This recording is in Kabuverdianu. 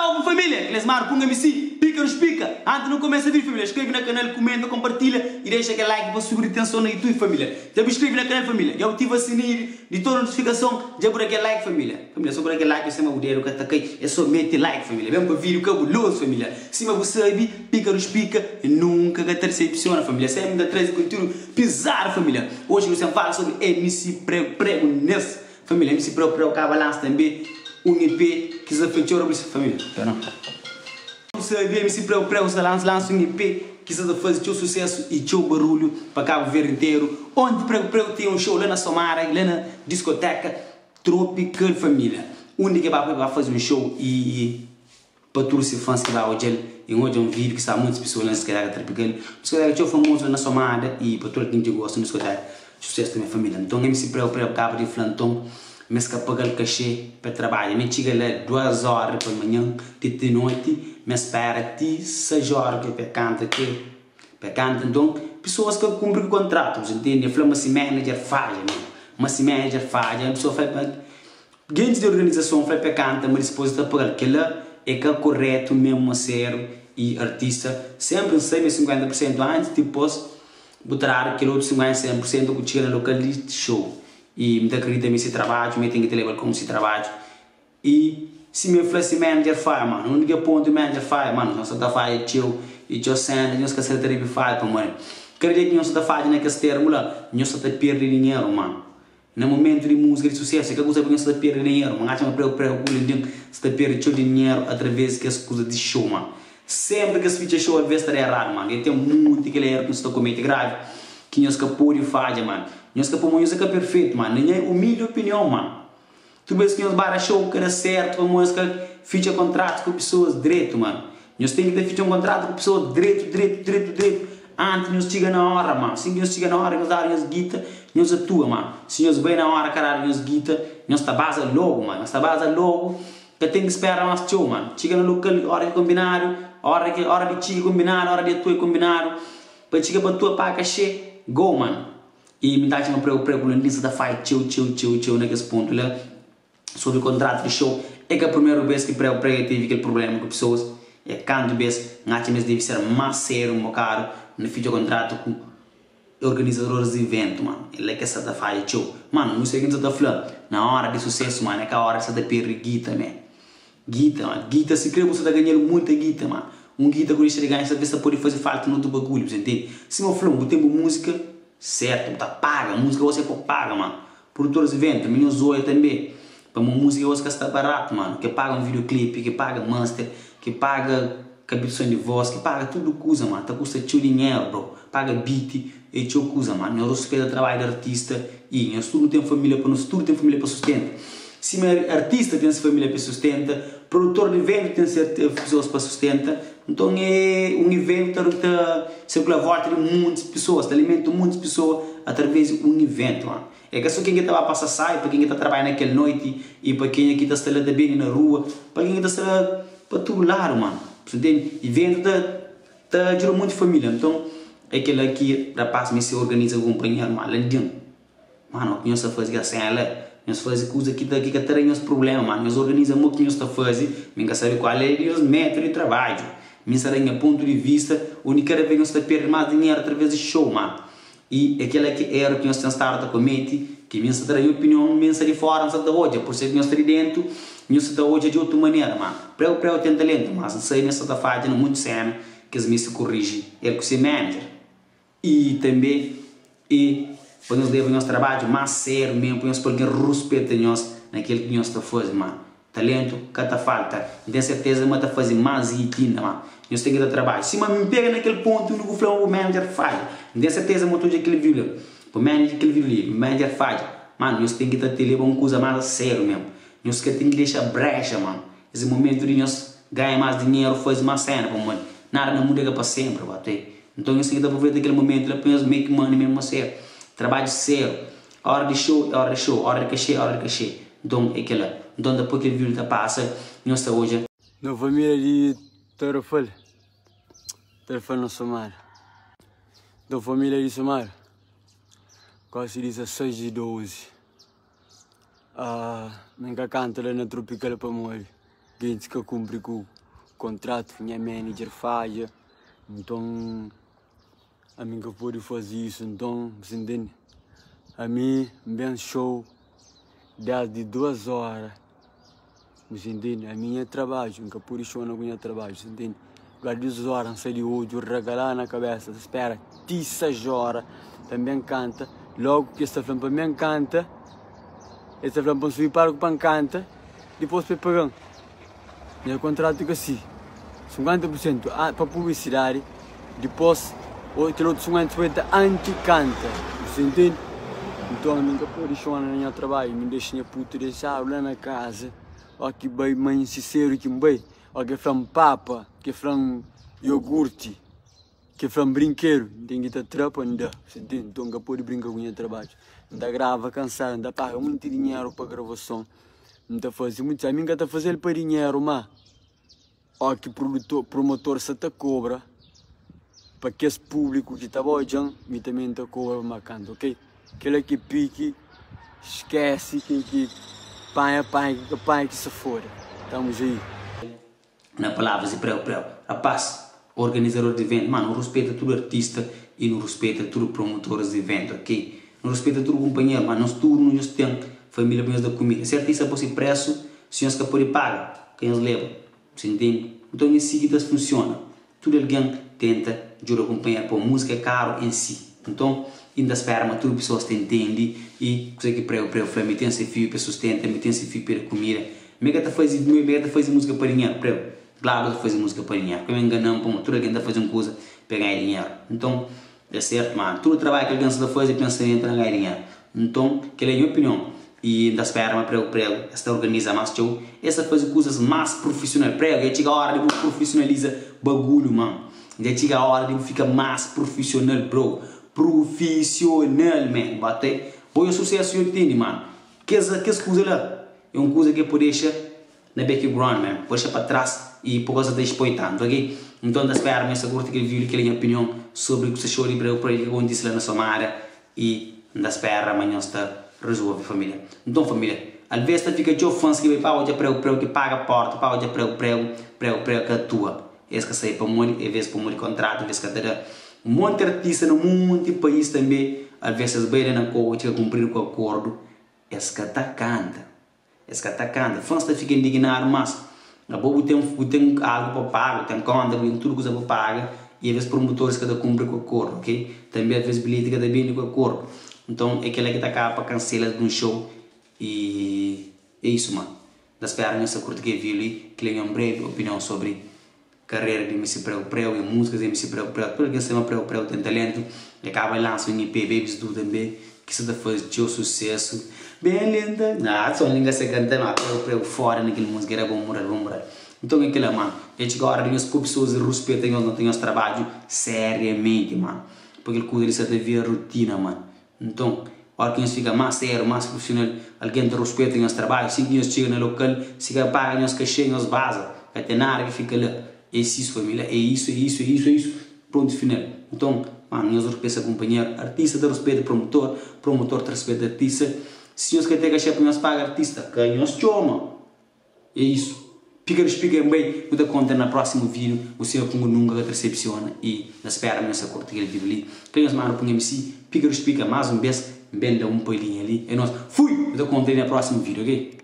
Salve família! Klesmar Punga MC, Pika nos pika! Antis nu kumesa vídeo família, skrebe na kanal, kumenta, kompartilha i dexa kel like pa subir tenson na YouTube família. Dja bu skrebe na kanal família, dja bu ativa sininhu di tudu notifikason, dja bu da kel like família. Família, so bu da kel like sima bu dedu ka ta kai, é so mete like família. Ben pa vídeo kabulozu família. Sima bu sabe, Pika nos pika nunka ka ta disepsiona família. Sempre ta traze konteúdu pizadu família. Oji nu sen fala sobri MC Prego Prego nes. Família, MC Preu Preu kaba lansa tanbe un EP ki sta fla txeu rabulison. Família, pera. Bu sabe, MC Preu Preu sta lansa lansa un EP ki sta ta faze txeu susesu y txeu barulhu pa Kabu Verdi interu. Onti Preu Preu tinha un show la na Somada, la na diskoteka Tropical Família, undi ke ba ba faze un show y Pa tudu se fãs ki ba odja-l i N odja un vídiu ki staba montis pesoa la na diskoteka Tropical. Diskoteka txeu famozu la na Somada i pa tudu algen ki gosta di diskoteka. Susesu ta nha família. Nton MC Preu Preu kaba di fla nton ma es ka paga-l kaxê pa el trabadja. Ma el txiga la duas óra di palmanhan ti di noti ma es spera ti sais óra pa el kanta ke pa el kanta. Nton pesoas ka kunpri ku kontratu. Bu ntende? El fla ma si manager fadja ma si manager fadja. Pesoa fla Gentis di organizason fla pe kanta ma dispos es ta pagal kela é ka koretu mesmu a serio y artista sempri nsai me 50 por sentu antis dipos bu ta dadu kel otu 50 100 por sentu ku txiga na lokal di show y nta akredita ma e si trabadju ma e ten ki ta lebal komu si trabadju y sima e fla si manager fadja manu undi ke pontu manager fadja manu nhos sa ta fadja txeu y txeu sena nhos ka sa ta debe fadja pamodi kada dia ki nhos sa ta fadja na kes termu la nhos sa ta perde dinheru manu. Na mumentu di múzika di susésu, é ka kuza pa nhos sta ta perde dinheru. Ma N atxa ma pregu pregu ku Lindin sta ta perde txeu dinheru através di kes kuza di show, ma sénpri kes fitxa show alvês ta da eradu, ma ten monti kel éru ki nhos ta komete gravi ki nhos ka pode fadja, ma nhos ka pamodi nhos é ka perfeitu, ma na nha umildi opinion, ma Tudu bes ki nhos ba da show ka da sertu pamodi nhos ka fitxa kontratu ku pesoas dretu mano. Nhos ten ki ta fitxa un kontratu ku pesoas dretu dretu dretu dretu antis nhos txiga na ora mano. Sin ki nhos txiga na ora nhos dadu nhos guita nhos atua mano. Si nhos bai na ora ka dadu nhos guita nhos ta baza logu mano. Nhos ta baza logu ka ten ki spera mas txeu mano. Txiga na lokal ora ki konbinadu ora ki ora di txiga konbinadu ora di atua é konbinadu pa txiga pa atua paga kaxê go mano. I mi ta atxa ma pregu pregu na lista ta fai txeu txeu txeu txeu na kes pontu la sobri kontratu di show. É ka primeru bes ki pregu prega tevi kel prublema ku pesoas, é kantu bes. N atxa ma es devi ser más sériu un bokadu na fitxa kontratu ku organizadoris di iventu, mano. É la ki es sa ta fadja txeu. Mano, nu sai ki nu sa ta fla, na óra di susésu, mano, é ka óra di sa ta perde guita, mé. Guita, mano, guita si kre bu sa ta ganha-l muita guita, mano. Un guita ku dexa di ganha talvez ta pode faze falta na otu bagulho, bu sa ntende? Sima bu fla-m, bu ten bu múzika sertu, bu ta paga, múzika gosi é pa paga, mano. Produtores di iventu, mi nhos odja tanbe, pamo múzika gosi ka sta baratu, mano. Ke paga un videoclip, ke paga master, ke paga kapituson di voz, ke paga tudu kuza, mano, ta kusta txeu dinheru, bro. Paga beat, é txeu kuza, mano. Nhos ruspeta trabadju di artista y nhos tudu ten família pa nos tudu ten família pa sustenta. Sima artista ten se família pa sustenta, produtor di iventu ten se pesoas pa sustenta, nton é un iventu ta ta sirkula volta di muntis pesoas, ta alimenta muntis pesoa através di un iventu. É ka so ken ki ta ba pasa sai, pa ken ki ta trabadja na kel noiti y pa kenha ki ta sta la ta bende na rua, pa ken ki ta sta la pa tudu ladu, mano. Bu ntende? Iventu ta ta djuda monti família. Nton é kela ki rapaz meste organiza ku kunpanheru, ma la algen. Mano, ki nhos ta faze kel sena la, nhos faze kuza ki ta ki ka ta da nhos prubléma, ma nhos organiza mo ki nhos ta faze, mi N ka sabe kual é nhos métodu di trabadju. Mi N sta da nha pontu di vista undi kada vez nhos ta perde más dinheru através di show, ma i é kela ki éru ki nhos ten stadu ta komete, ki mi N sta ta da nha opinion, mi N sta di fóra N sta ta odja, pur isu ki nhos sta di déntu nhos sta ta odja di otu manera, ma preu preu ten talentu, mas N sabe ma es sta ta fadja na monti sena ki es meste koriji el ku se manager. I tanbe e pa nhos leba nhos trabadju más sériu mésmu, pa nhos pa algen ruspeta nhos na kel ki nhos ta faze. Má talentu ka ta falta. N ten serteza ma ta faze más hit inda. Má nhos ten ki ta trabadja. Sima N pega na kel pontu undi ku fla ma bu manager fadja, N ten serteza ma ta odja kel vídiu la. Bu manager kel vídiu li, bu manager fadja. Má nhos ten ki ta leba un kuza más a sériu mésmu. Nhos ka ten ki dexa brexa, mano. Es é momentu di nhos ganha más dinheru, faze más séna, pamodi nada na mundu é ka pa sénpri, ba. Nton nhos ten ki ta aproveita kel momentu la pa nhos make money mesmu séru. Trabadju séru. Óra di show é óra di show, óra di kaxê é óra di kaxê. Nton é kel-la. Nton dipôs kel vídiu ta pasa, nhos ta odja. Na família di Tarrafal, Tarrafal na Somada. Nton família di Somada, gosi di 16 di 12. Ah, mi ka kanta la na Tropical pamodi. Gentis ka kunpri ku kontratu, nha manager fadja, nton ami N ka pode faze isu. Nton, bu ntende? Ami N ben show desdi duas óra, bu ntende? Ami nha trabadju, N ka pode xona ku nha trabadju, bu ntende? Lugar di duas óra N sai di odju ragaladu na kabesa, ta spera ti sais óra pa N ben kanta. Logu ki es ta fla-m pa N ben kanta, es ta fla-m pa N subi palku pa N kanta. Dipôs pa e paga-m nha kontratu ka si 50 pur sentu pa publisidadi dipôs kel otu 50 pur sentu anti kanta bu intende? Nton ami N ka pode xona na nha trabadju mi dexa nha putu dexadu la na kaza ó ki bai mansi sedu ki N bai ó ki fla-m papa ki fla-m iogurti. Ke fla-m brinkedu, N ten ki ta tra pa N da. Você ntende? Nton N ka pode brinka ku nha trabadju. N ta grava kansadu, N ta paga monti dinheru pa gravason, N ta faze monti. Ami N ka ta faze-l pa dinheru, má óki produtor, promotor sa ta kobra pa kes públiku ki ta ba odja-m, mi tanbe N ta kobra pa ma kanta, ok? Kela ki piki, skese ken ki panha, panha, ken ka panha ki se foda. Tamus aí. Na palavras di preu preu. Rapaz, organizador di evento, ma nu ruspeta tudu artista y nu ruspeta tudu promotores di evento, ok? Nu ruspeta tudu kunpanheru, ma nos tudu nhos ten familia pa nhos da kumida. Si artista poi si presu, si nhos ka pode paga, ka nhos leba. Bu intende? Nton é si ki ta funsiona. Tudu algen tenta djuda kunpanheru poi múzika é karu en si. Nton, inda spera ma tudu pesoas ta intende y kuze ki preu preu fla, mi ten se fiu pa sustenta, mi ten se fiu pa da kumida. Mi ka ta faze, mi ka ta faze múzika pa dinheru, preu. Klaru ka ta faze múzika pa dinheru. Ka mi ngana-m pamodi tudu algen ta faze un kuza pa ganha dinheru. Nton, é sertu ma tudu trabadju ki algen sta ta faze pensa na ganha dinheru. Nton, kel-la é nha opinion y N ta spera ma pregu pregu es ta organiza más txeu, es ta faze kuzas más prufisional. Pregu, dja txiga óra di bu prufisionaliza bagulhu, man. Dja txiga óra di bu fika más prufisional, bro. Prufisional, man. Bota bo é susésu dja ntende, man. Kes kes kuza la é un kuza ki pode dexa na background man, pode dexa pa tras y pa gosa ta expoi tantu, ok? Nton ta spera ma nhos ta kurti kel video li, kel é nha opinion sobri ku sta show di prego prego ki kontisi la na Somada y N ta spera ma nhos ta resolve familia. Nton familia, alvês ta fika txeu fans ki bai pa odja prego prego ki paga porta pa odja prego prego, prego prego ka atua, es ka sai pamodi, e vez pamodi kontratu, es ka ta da. Un monti artista na monti país tanbe, alvês es bai la na koba txiga kunpridu ku akordu, es ka ta kanta, es ka ta kanta. Fãs ta fika indignadu mas abo bu ten bu ten algu pa paga, bu ten konta, bu ten tudu kuza pa paga y alvês promotores ka ta kunpri ku akordu, ok. Tanbe alvês bilheti ka ta bende ku akordu. Nton é kila ki ta kaba pa kansela alguns show y é isu ma. N ta spera nhos ta kurti kel vídiu li, kel é nha un brevi opinion sobri Karera di MC Preu Preu e músikas di MC Preu Preu Tudu algen sabe ma Preu Preu ten talentu E kaba lansa un EP Babies Do tanbe ki sa ta faze txeu susesu Ben lenta Nah son li N ka sa kanta ma Preu Preu foda na kel múzika era bon mural bon mural Nton é kela mano dja txiga ora di nhos poi pesoas ruspeta nhos nota nhos trabadju seriamenti mano pa kel kuza li sa ta vira rutina mano Nton, óras ki nhos fika más sériu, más prufisional, algen ta ruspeta nhos trabadju. Sin ki nhos txiga na lokal, si ka paga nhos kaxê, nhos baza. Ka ten nada ki fika la. É isu, família. É isu, é isu, é isu, é isu. Pontu final. Nton, manu, nhos ruspeta kunpanheru. Artista ta ruspeta promotor, promotor ta ruspeta artista. Si nhos ka ten kaxê pa nhos paga artista, ka nhos txoma. É isso. Pika di spika en bai nu ta konta na próximo vídeo bu sima pungu nunka ka ta decepciona e na spera ma nhos ta kurti kel vídeo li ka nhos manda pun MC pika di spika más un bes n ben da un palhinha li é nos fui nu ta konta li na próximo vídeo ok.